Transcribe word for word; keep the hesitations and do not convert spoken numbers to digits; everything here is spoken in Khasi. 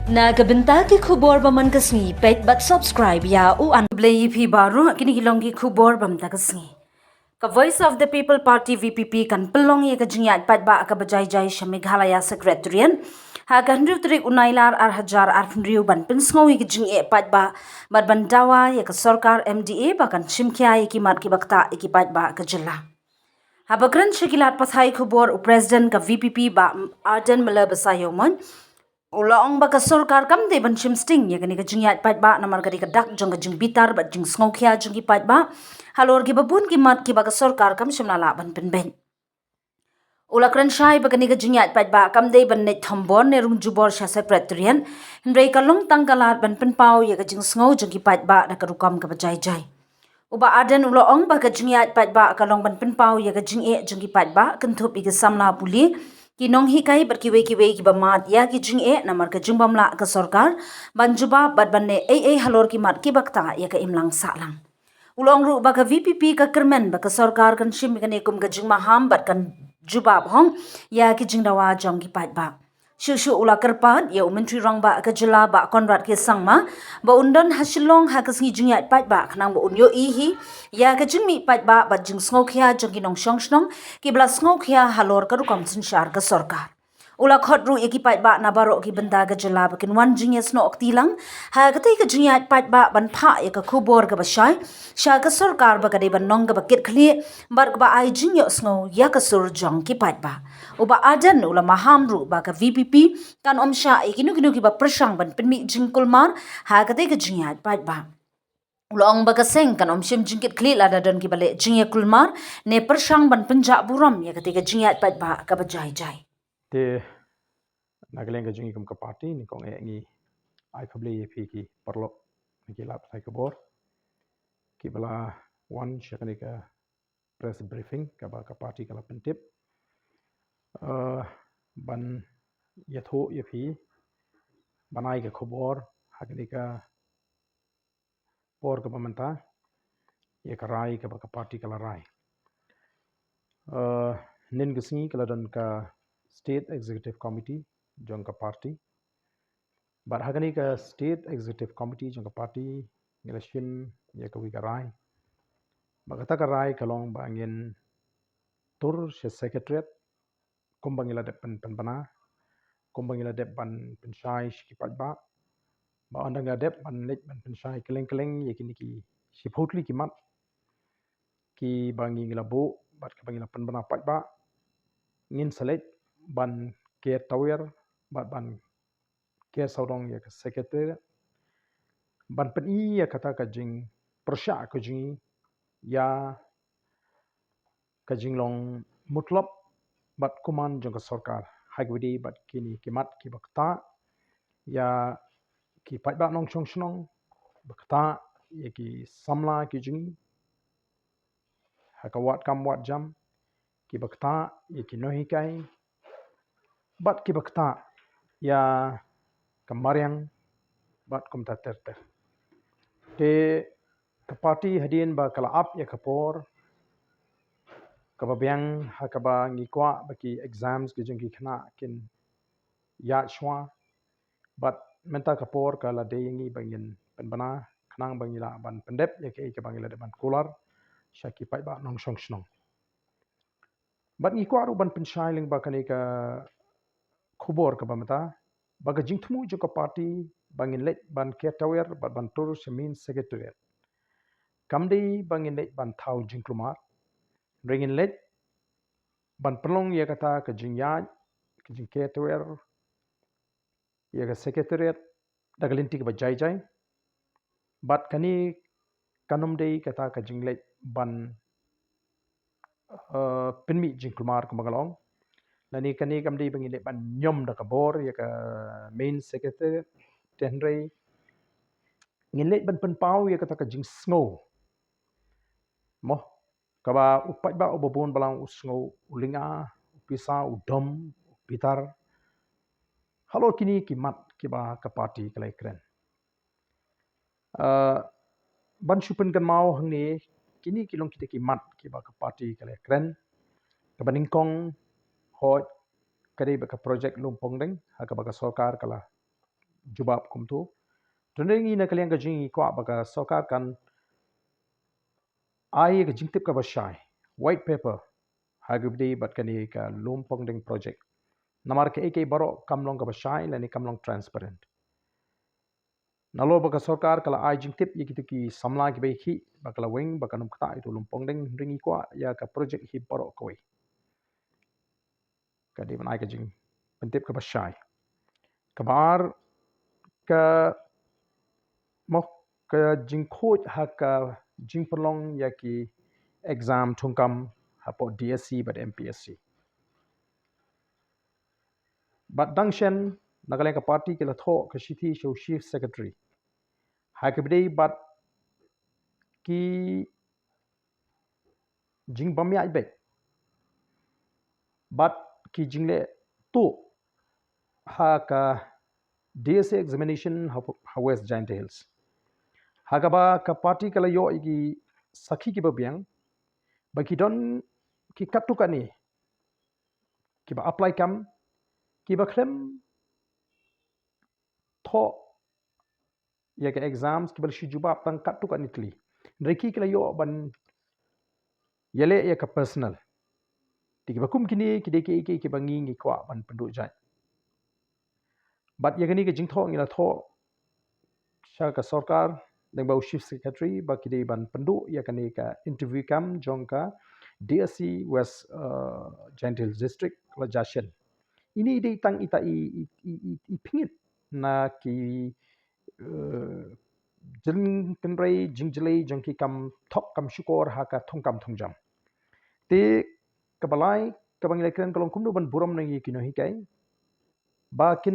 Na ka bynta ki khubor ba man ka sngi, peit bad subscribe ïa u an. Khublei ïa phi baroh, kine ki long ki khubor ba man ka sngi. Ka Voice of the People Party, V P P, kan pynlong ïa ka jingïaid paidbah kaba jai jai sha Meghalaya Secretariat ha ka hynriew tarik u Nailar ar hajar arphew hynriew ban pynsngew ïa ka jingeh paidbah bad ban dawa ïa ka sorkar M D A ba kan shim khia ïa ki mat kiba ktah ïa ki paidbah ka jylla. Haba kren sha ki lad pathai khubor, u President ka V P P, Bah Ardent Miller Basaiawmoit, u la ong ba ka sorkar kam dei ban shim sting ïa kane ka jingïaid paidbah namar ka dei ka dak jong ka jingbitar bad jingsngewkhia jong ki paidbah halor kiba bun ki mat kiba ka sorkar kam shym la lah ban pynbeit. U la kren shai ba kane ka jingïaid paidbah kam dei ban leit thombor ne rung jubor sha Secretariat, hynrei ka long tang ka lad ban pynpaw ïa ka jingsngew jong ki paidbah da ka rukom kaba jai jai. U Bah Ardent u la ong ba ka jingïaid paidbah ka long ban pynpaw ïa ka jingeh jong ki paidbah, kynthup ïa ki samla pule, ki nonghikai bad kiwei kiwei kiba mad ïa ki jingeh namar ka jingbym lah ka sorkar ban jubab bad ban leh ei ei halor ki mat kiba ktah ïa ka imlang sahlang. U la ong ruh ba ka V P P ka kyrmen ba ka sorkar kan shim ïa kane kum ka jingmaham bad kan jubab hok ïa ki jingdawa jong ki paidbah. Shuh shuh u la kyrpad ïa u Myntri Rangbah ka jylla, Bah Conrad K Sangma, ba un don ha Shillong ha ka sngi jingïaid paidbah khnang ba un ïohi hi ïa ka jingmih paidbah bad jingsngewkhia jong ki nongshong shnong kiba la sngewkhia halor ka rukom synshar ka sorkar. U la khot ruh ïa ki paidbah na baroh ki bynta ka jylla ba kin wan jingïasnoh kti lang ha katei ka jingïaid paidbah ban phah ïa ka khubor kaba shai sha ka sorkar ba ka dei ban long kaba kit khlieh bad kaba ai jingïohsngew ïa ka sur jong ki paidbah. U Bah Ardent u la maham ruh ba ka V P P kan ym shah ïa kino kino kiba pyrshang ban pynmih jingkulmar ha katei ka jingïaid paidbah. U la ong ba ka seng kan ym shim jingkit khlieh lada don kiba leh jingïakulmar ne pyrshang ban pynjah burom ïa katei ka jingïaid paidbah kaba jai jai. Te na ka liang ka jong ngi kum ka party, nyngkong eh ngi ai khublei ïa phi ki paralok na ki lad pathai khubor kiba la wan sha kane ka press briefing kaba ka party ka la pyntip, eh, ban ïathuh ïa phi, ban ai ka khubor ha kane ka por kaba mynta ïa ka rai kaba ka party ka la rai. Eh, hynnin ka sngi ka la don ka State Executive Committee jong ka party. Bad ha kane ka State Executive Committee jong ka party ngi la shim ïa kawei ka rai. Bad kata ka rai ka long ba ngin tur sha Secretariat kumba ngi la dep pyn, pynbna, kumba ngi la dep ban pynshai sha ki paidbah. Ba ynda ngi la dep ban leit ban pynshai kylleng kylleng ïa kine ki shiphew tylli ki mat kiba ngi, ngi la buh bad kiba ngi la pynbna paidbah, ngin sa leit ban ker tawiar bad ban ker sawdong ïa ka Secretariat ban pyni ïa kata ka jingpyrshah ka jong ngi ïa ka jinglong mutlop bad kumman jong ka sorkar ha kaba ïadei bad kine ki mat kiba ktah ïa ki paidbah nongshong shnong, ba ktah ïa ki samla ki jong ngi ha ka wad kam wad jam, kiba ktah ïa ki nonghikai bad kiba ktah ïa ka mariang bad kumta ter ter. Te ka party hadien ba ka la ap ïa ka por kaba biang ha kaba ngi kwah ba ki exams ki jong ki khynnah kin ïaid shuwa, bad mynta ka por ka la dei ïa ngi ba ngin pynbna khnang ba ngi lah ban pyndep ïa kaei kaba ngi la dep ban kular sha ki paidbah nongshong shnong. Bad ngi kwah ruh ban pynshai lyngba kane ka khubor kaba mynta ba ka jingthmu jong ka party ba ngin leit ban ker tawiar bad ban tur sha Main Secretariat kam dei ba ngin leit ban thaw jingkulmar, hynrei ngin leit ban pynlong ïa kata ka jingïaid, ka jingker tawiar ïa ka Secretariat da ka lynti kaba jai jai. Bad kane kan ym dei kata ka jingleit ban, eh, pynmih jingkulmar kumba nga la ong. Lane kane kam dei ba ngin leit ban ñiom da ka bor ïa ka Main Secretariat, te hynrei ngin leit ban pynpaw ïa kata ka jingsngew, mo, kaba u paidbah uba bun balang u sngew u lynga, u pisa, u dom, u bitar halor kine ki mat kiba ka party ka la ïakren. Eh, ban shu pynkynmaw hangne, kine ki long kita ki mat kiba ka party ka la ïakren. Kaba nyngkong, hooid, ka dei bad ka project Lumpongdeng ha kaba ka sorkar ka la jubab kumto. Tynrai ngi na ka liang ka jong ngi kwah ba ka sorkar kan ai ka jingtip kaba shai, white paper, ha kaba ïadei bad kane ka Lumpongding project. Namar kaei kaei baroh kam long kaba shai lane kam long transparent. Nalor ba ka sorkar ka la ai jingtip ïa kito ki samla kiba ïakhih ba ka la weng ba kan ym ktah ïa uto u Lumpongding, hynrei ngi kwah ïa ka project hi baroh kawei. Ka dei ban ai ka jingpyntip kaba shai. Kaba ar, ka, mo, ka jingkhuid ha ka jingpynlong ïa ki exam thungkam hapoh D S C bad M P S C. Bad dang shen, na ka liang ka party ki la thoh ka shithi sha u Chief Secretary ha kaba ïadei bad ki jingbym ïaid beit bad ki jingleh tuh ha ka D S C examination ha, ha West Jaintia Hills. Ha kaba ka party ka la ïoh ïa ki sakhi kiba biang ba ki don ki katto katne kiba apply kam, kiba khlem thoh ïa ka exams, kiba la shu jubab tang katto katne tylli. Hynrei ki la ïoh ban ïaleh ïa ka personal. Te kiba kum kine ki dei kiei kiei kiba ngi ngi kwah ban pynduh jait. Bad ïa kane ka jingthoh ngi la thoh sha ka sorkar lyngba u Chief Secretary ba ki dei ban pynduh ïa kane ka interview camp jong ka D S C West, uh, Jaintia Hills District la jia shen. Ine i dei tang ita i, i, i, i, i pynïaid na ki, eh, jingtynrai jingjyllei jong ki kam thok kam shukor ha ka thungkam thungjam. Te kaba lai kaba ngi la kren ka long kumno ban burom na ngi ki nonghikai ba kin